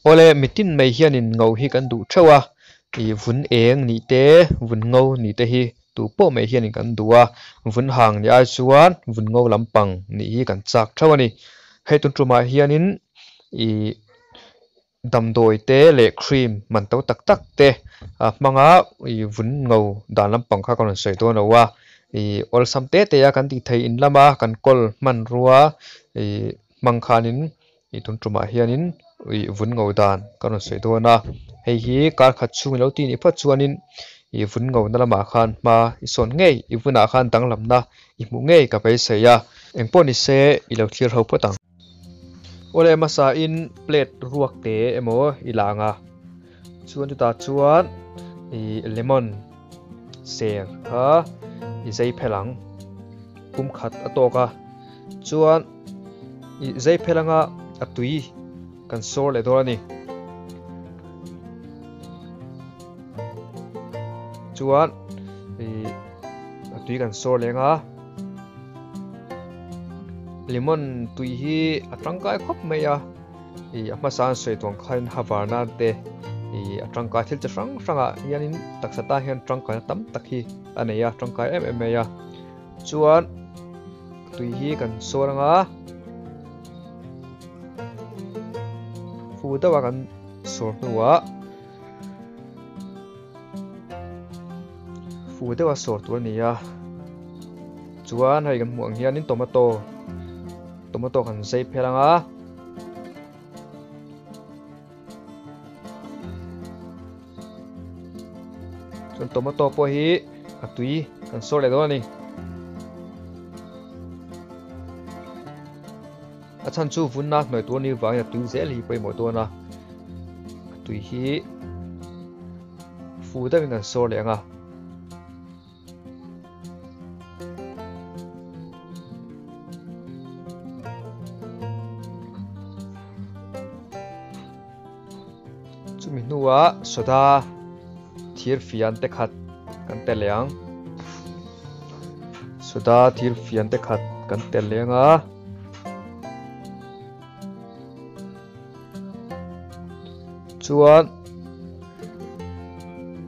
Awle mitin mai hianin ngo hi kan duh theuh a, ih vun eng nih te vun ngo nih te hi tu pawh mai hianin kan duh a, vun hang ni ai chuan vun ngo lampang nih hi kan chak theuh a ni. Hei tun tumah hianin ih damdawi te leh cream man to tak tak te a hmanga ih vun ngo dan lampang kha ka rawn sawi dawn lo a, ih awlsam te te a kan tih theih in lama kan kawl hmanrua ih hmang khanin ih tun tumah hianin ih vun ngo dan ka rawn sawi dawn a, hei hi kar khat chhung ilo tih nih phawt chuanin ih vun ngo na lamah khan hma i sawn ngei i vunah khan danglamna i hmuh ngei ka beisei a, engpawh ni se i lo thlir ho phawt ang. Awle hmasa in plate ruak te emaw i la ang a, chuan chutah chuan ih lemon ser kha i zai phel ang, pum khat a tawk a, chuan ih zai phel anga a tui kan sawr leh dawn a ni. Chuan ih a tui kan sawr leh anga. Lemon tui hi a tangkai khawp mai a, ih a hmasa an sawi tuang khan havar nan te ih a tangkai thil chi hrang hrang ah hianin taksa tan hian tangkaina tam tak hi a nei a tangkai em em mai a chuan tui hi kan sawn anga fu deuh a kan sawr hnuah. Fu deuha sawr tur a ni a, chuan hei kan hmuh ang hianin tomato tomato kan zai phel ang a. Chuan tomato pawh hi a tui kan sawr leh dawn a ni. A chhan chu vunna hnuai tur a nih vangin a tui zel hi pawimawh dawn a, a tui hi fu deuhin kan sawr leh ang a. Chumi hnuah soda thir fian te khat kan tel leh ang. Soda thir fian te khat kan tel leh ang a. Chuan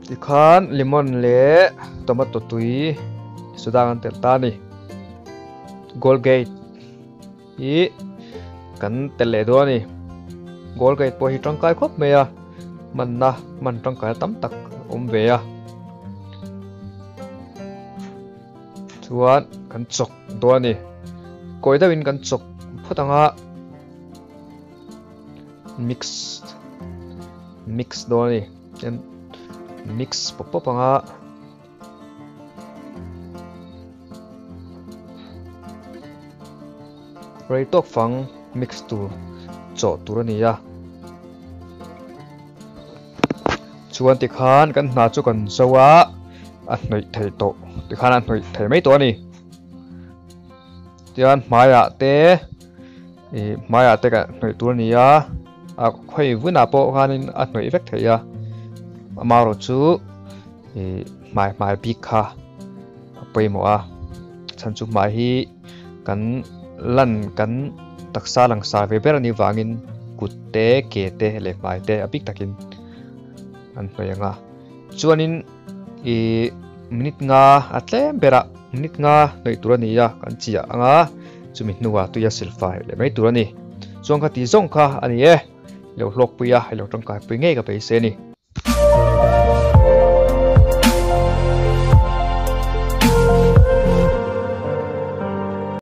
tikhan lemon leh tomato tui soda kan telh ta a ni. Colgate hi kan telh leh dawn a ni. Colgate pawh hi tangkai khawp mai a, hmanna hman tangkai tam tak a awm ve a. Chuan kan chawk dawn a ni. Kawi deuhin kan chawk phawt ang a, mix mix dawn a ni. Chuan mix pawp pawp ang a. Rei tawk fang mix tur chawh tur a ni a. Chuan tikhan kan hna chu kan zo a, a hnawih thei tawh tikhan a hnawih thei mai tawh a ni. Tichuan hmaiah te ih hmaiah te kan hnawih tur a ni a, a khawi vunah pawh khanin a hnawih vek thei a, amaherawhchu ih hmai hmai bik kha a pawimawh a, chhan chu hmai hi kan lan kan taksa langsar ve ber a nih vangin kut te ke te leh hmai te a bik takin an hnawih ang a chuanin ih minute nga a tlem berah minute nga hnawih tur a ni a kan chiah ang a chumi hnuah tuia silfai leh mai tur a ni chuan kha tih zawng kha a ni e lo hlawkpui a ilo tangkaipui ngei ka beisei a ni.